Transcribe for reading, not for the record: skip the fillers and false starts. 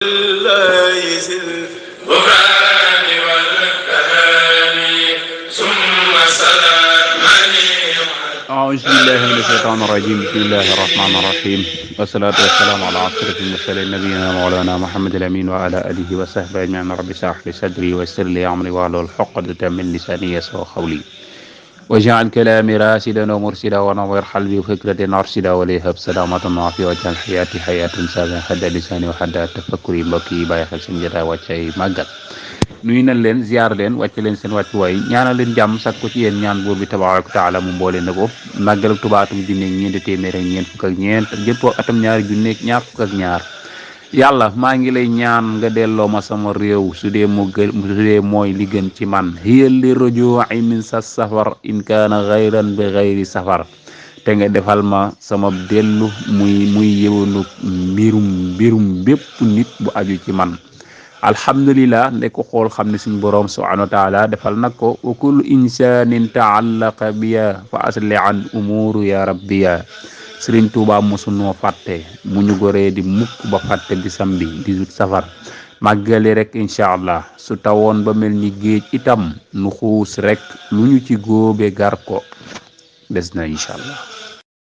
الله ذي الغفران والكرم ثم سلامني. أعوذ بالله من الشيطان الرجيم. بسم الله الرحمن الرحيم، والصلاة والسلام على أشرف المرسلين نبينا مولانا محمد الأمين وعلى آله وصحبه أجمعين. رب اشرح لي صدري ويسر لي أمري واحلل عقدة من لساني يفقهوا قولي واجعل كلامي راشدا ومرشدا ونور قلبي وفكرة أرشدا وليهب سلامة وعافية واجعل حياتي حياة سالمة حتى لساني وحتى تفكري mbokk yi bàyyi xel seen jotaay wàccay màggal nuyu nañ leen ziar leen wàcc leen seen wàccuwaay ñaanal leen jàmm sakku ci yéen ñaan buur bi tabaaraka taala mu mboole na ko màggal ak Tuubaa atum junne ñeenti téeméer ak ñeent fukk ak ñeent jëpp atam ñaari junne ñaar fukk ak ñaar yàlla maa ngi lay ñaan nga delloo ma sama réew su dee mooy li gën ci man hiyal li rujuu'i min sa safar in kaana xayran bi xayri safar te nga defal ma sama dellu muy yëwanu mbirum bépp nit bu aju ci man. alhamdulillah nde ko xool xam ne suñ boroom subhanahu wa taala defal nag ko wa kullu insanin taallaqa biya fa asli an umuru ya rabbiya. Sëriñ Tuubaa mosunoo fàtte mu ñu goree di mukk ba fàtte bisam bi 18 safar màggali rek incha allah su tawoon ba mel ni géej itam nu xuus rek lu ñu ci góobe gar ko des na incha allah.